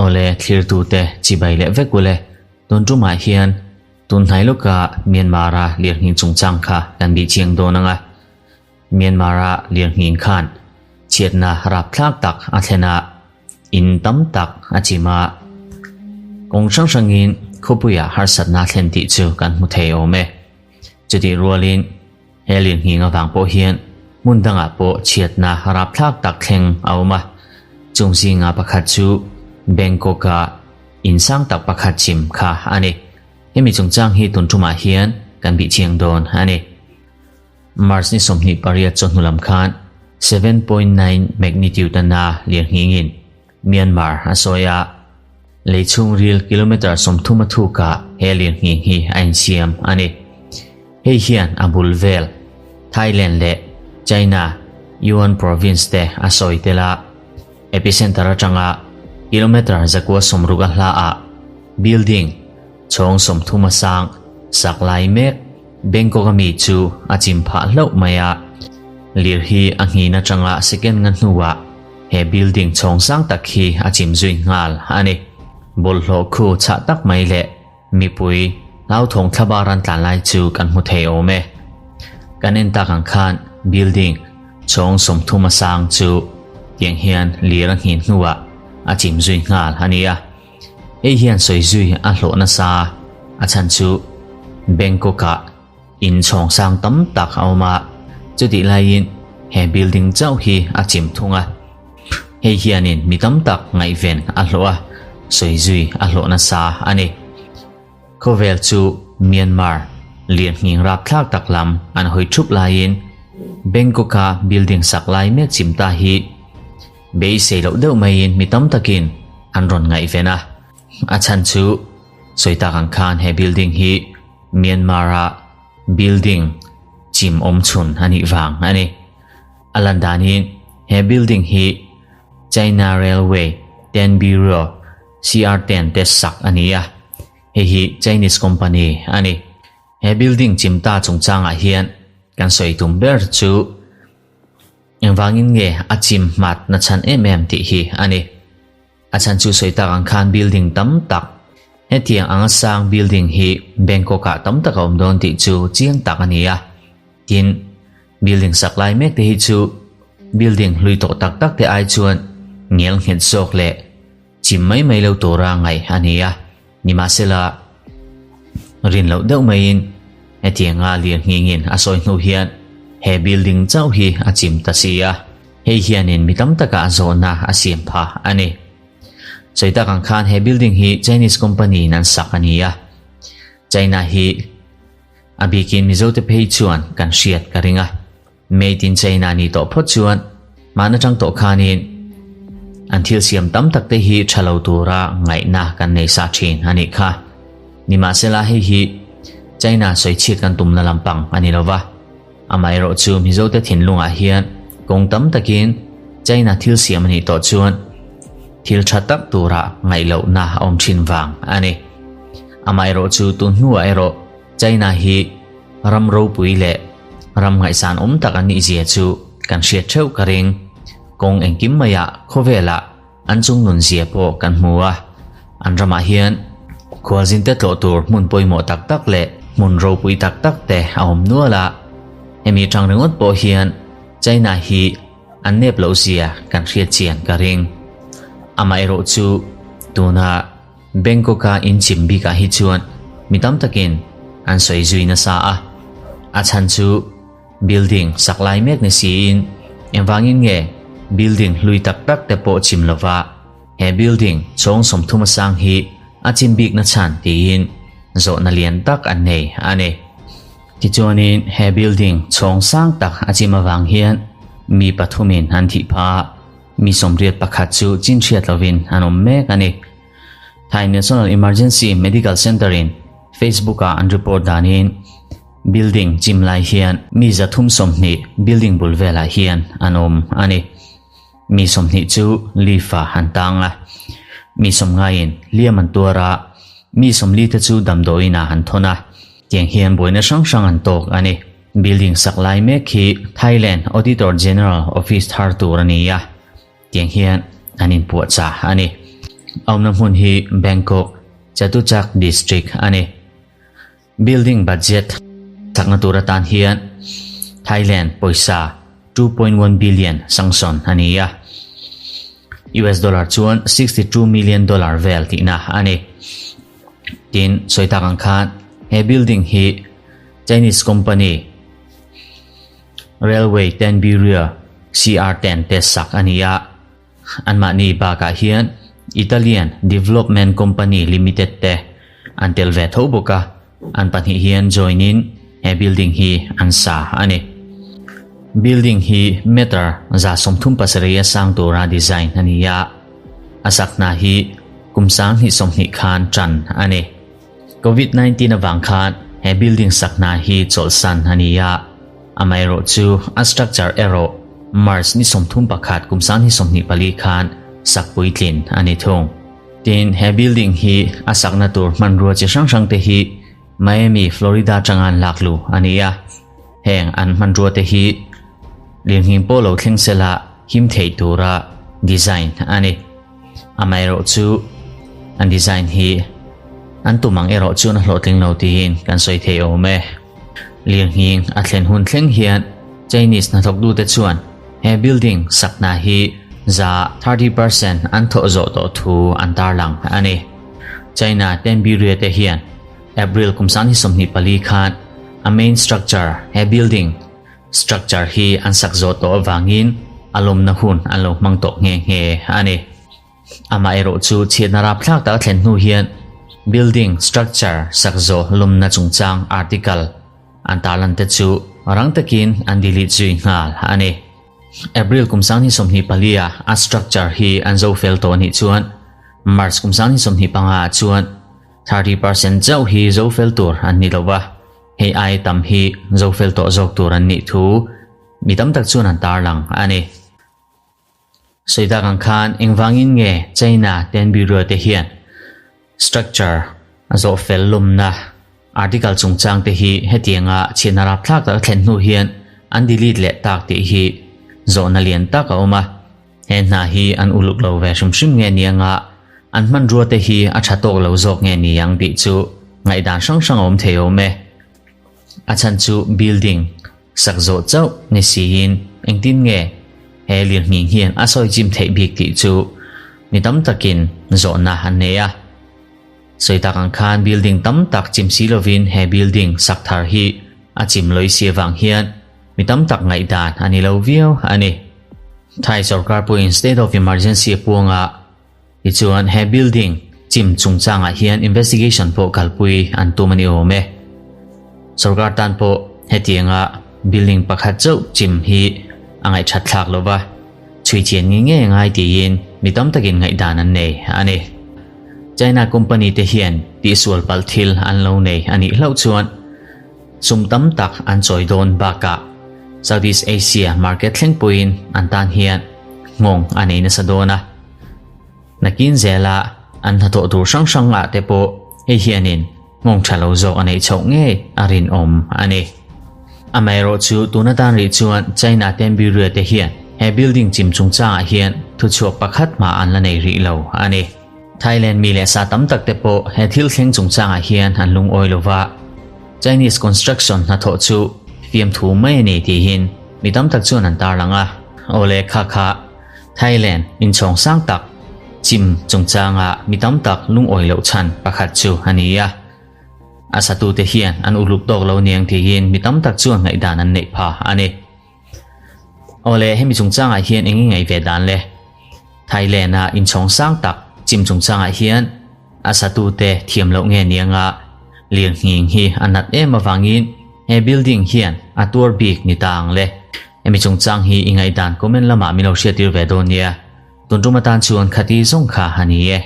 Awle thlirtute chibai leh vek ule, tun tumah hian tun hnai lawka Myanmar-a lirnghing chungchang kha kan bih chiang dawn ang a. Myanmar-a lirnghing khan chhiatna rapthlak tak a thlen a, in tam tak a chim a. Kawng hrang hrangin khawpuia harsatna thlen tih chu kan hmu thei awm e. Chutih rualin he lirnghing avang pawh hian hmun dangah pawh chhiatna rapthlak tak thleng a awm a. Chung zinga pakhat chu Bangkok-a in sang tak pakhat chim kha a ni. Hemi chungchang hi tun tumah hian kan bih chiang dawn a ni. March ni 28 chawhnu lam khan 7.9 magnitude a na lirnghingin Myanmar a sawi a, lei chhungril kilometre 30 a thukah he lirnghing hi a insiam a ni. Hei hian a bul vel Thailand leh China Yunnan province te a sawi tel a, epicenter atanga kilometre 160 a hlaah building chhawng 30 a sang sak lai mek Bangkok a mi chu a chim phah hlauh mai a, lir hi a nghin atanga second nga hnuah he building chhawng sang tak hi a chim zui nghal a ni. Bawlhhlawh khu chhah tak mai leh mipui hlauthawng thlaba ran tlan lai chu kan hmu thei awm e. Kan en tak ang khan building chhawng 30 a sang chu tiang hian lir a nghin hnuah a chim zui nghal a ni a. Hei hian sawi zui a hlawh nasa a chhan chu Bangkok-ah in chhawng sang tam tak a awm a, chutih laiin he building chauh hi a chim thung a. Hei hianin mi tam tak ngaihven a hlawh a, sawi zui a hlawh nasa a ni. Khawvel chu Myanmar lianhnging rapthlak tak lam an hawi thup laiin Bangkok-a building sak lai mek chim ta hi Beisei loh deuh maiin mi tam takin an rawn ngaihven a, a chhan chu sawi tak ang khan he building hi Myanmar-a building chim awm chhun a nih vang a ni. A lan danin he building hi China Railway 10 Bureau CR10 te sak a ni a, hei hi Chinese company a ni. He building chim ta chungchangah hian kan sawi tum ber chu Engvangin nge a chim hmat na chhan em em tih hi a ni. A chhan chu sawi tak ang khan building tam tak, hetiang anga sang building hi Bangkok ah tam tak a awm dawn tih chu chiang tak a ni a. Tin, building sak lai mek te hi chu building hlui tawh tak tak te ai chuan ngel nghet zawk leh chim mai mai lo tura ngaih a ni a. Nimahsela, rin loh deuh maiin hetianga lirnghingin a sawi hnu hian he building chauh hi a chim ta si a, hei hianin mi tam takah zawhna a siam phah a ni. Sawi tak ang khan he building hi Chinese company in an sak a ni a, China hi a bikin Mizote phei chuan kan hriat ka ring a. Made in China ni tawh phawt chuan hmaan atang tawh khanin an thil siam tam tak te hi tha lo tura ngaihna kan nei sa thin a nih kha. Nimahsela hei hi China sawichhiat kan tumna lampang a ni lova, amaherawh chu Mizote thinlungah hian kawng tam takin China thil siam a nih tawh chuan thil tha tak tura ngaih lohna a awm thin vang a ni. Amaherawh chu tun hnuah erawh China hi ram ropui leh ram ngaihsan awm tak an nih zia chu kan hriat theuh ka ring. Kawng engkim maiah khawvelah an chung nun zia pawh kan hmu a, an ramah hian khualzinte tlawh tur hmun pawimawh tak tak leh hmun ropui tak tak te a awm nual a, hemi tang ringawt pawh hian China hi an nep loh zia kan hriat chian ka ring. Amaherawh chu tuna Bangkok-a inchim bikah hi chuan mi tam takin an sawi zui nasa a, a chhan chu building sak lai mek ni siin engvangin nge building hlui tak tak te pawh chim lova he building chhawng 30 a sang hi a chim bik na chhan tiin zawhna lian tak an nei a ni. Tichuanin he building chhawng sang tak a chim avang hian mi pathumin an thih phah a. Mi 81 chu chin hriat lovin an awm mek a ni. Thai National Emergency Medical Center-in Facebook-a an report danin building chim lai hian mi 320 building bul velah hian an awm a ni. Mi 20 chu lift-ah an tang a, mi 90in hliam an tuar a, mi 40 te chu damdawiinah an thawn a, tiang hian buaina hrang hrang an tawk a ni. Building sak lai mek hi Thailand Auditor General Office thar tur a ni a, tiang hian an inpuahchah a ni. A awmna hmun hi Bangkok, Chatuchak District a ni. Building budget sakna tur atan hian Thailand pawisa 2.1 billion sanction a ni a, US dollar chuan 62 million dollar vel tihna a ni. Tin, sawi tak ang khan he building hi Chinese company Railway Ten Bureau CR10 te sak a ni a, anmahni bakah hian Italian Development Company Limited te an tel ve tho bawk a, an pahnih hian join in he building hi an sa a ni. Building hi meter 37 a sang tura design a ni a, a sak hna hi kum 2020 khan tan a ni. Covid 19 avang khan he building sak hna hi chawlhsan a ni a, amaherawhchu a structure erawh March ni 31 kum 2024 khan sak puitlin a ni thung. Tin, he building hi a sakna tur hmanrua chi hrang hrang te hi Miami, Florida atanga an lak luh a ni a, heng an hmanrua te hi lirnghing pawh lo thleng sela him theih tura design a ni. Amaherawhchu an design hi an tum ang erawh chuan a hlawhtling lo tiin kan sawi thei awm e. Lirnghing a thlen hun thleng hian Chinese hnathawktute chuan he building sakna hi 30% an thawh zawh tawh thu an tarlang a ni. China Tenburia te hian April kum 2024 khan a main structure he building Structure hi an sak zawh tawh avangin a lawmna hun an lo hmang tawh nghe nghe a ni. Amaherawh chu chhiatna rapthlak tak a thlen hnu hian building structure sak zawh lawmna chungchang article an tarlan te chu rang takin an delete zui nghal a ni. April kum 2024 a a structure hi an zo fel tawh anih chuan March kum 2025 ah chuan 30% chauh hi zo fel tur an ni lo va. Hei ai tam hi zo fel tawh zawk tur an nih thu mi tam tak chuan an tarlang a ni. Sawi tak ang khan engvangin nge China ten Bureau te hian structure a zawh fel lawmna article chungchang te hi hetianga chhiatna rapthlak tak a thlen hnu hian an delete leh tak tih hi zawhna lian tak a awm a. He hna hi an uluk lo ve hrim hrim nge ni anga an hmanrua te hi a tha tawk lo zawk nge ni ang tih chu ngaihdan hrang hrang a awm thei awm e. A chhan chu building sak zawh chauh ni siin engtin nge he lirnghing hian a sawi chim theih bik tih chu mi tam takin zawhna an nei a. Sawi tak ang khan building tam tak chim si lovin he building sak thar hi a chim lawih si avang hian mi tam tak ngaihdan a ni lo viau a ni. Thai sorkar pawhin state of emergency a puang a, tichuan he building chim chungchangah hian investigation pawh kalpui an tum a ni awm e. Sorkar tan pawh hetianga building pakhat chauh chim hi a ngaihthat thlak lo va, chhui chian nge nge ngai tiin mi tam takin ngaihdan an nei a ni. China company te hian tihsual palh thil an lo nei a nih hlauh chuan, Sum tam tak an chawi dawn bakah Southeast Asia market thleng pawhin an tan hian nghawng a nei nasa dawn a. Nakin zela an hnathawh tur hrang hrang ah te pawh hei hianin nghawng tha lo zawk a neih chhoh ngei a rinawm a ni. Amaherawhchu tuna tan rih chuan China Tenburia te hian he building chim chungchangah hian thuchhuak pakhat mah an la nei rih lo a ni. Thailand mi leh sa tam tak te pawh he thil thleng chungchangah hian an lungawi lo va, Chinese construction hnathawh chu fiamthu mai a ni tihin mi tam tak chuan an tarlang a. Awle kha kha Thailand inchhawng sang tak chim chungchanga mi tam tak lungawi loh chhan pakhat chu a ni a. A satute hian an uluk tawk lo niang tihin mi tam tak chuan ngaihdan an neih pha a ni. Awle hemi chungchangah hian eng i ngaih ve dan le? Thailand-a inchhawng sang tak chim chungchangah hian a satute thiam loh nge ni anga lirnghing hi a nat em avangin he building hian a tuar bik ni ta ang le. Hemi chungchang hi i ngaihdan comment lamah min lo hriattir ve dawn nia. Tun tum atan chuan khati zawng kha a ni e.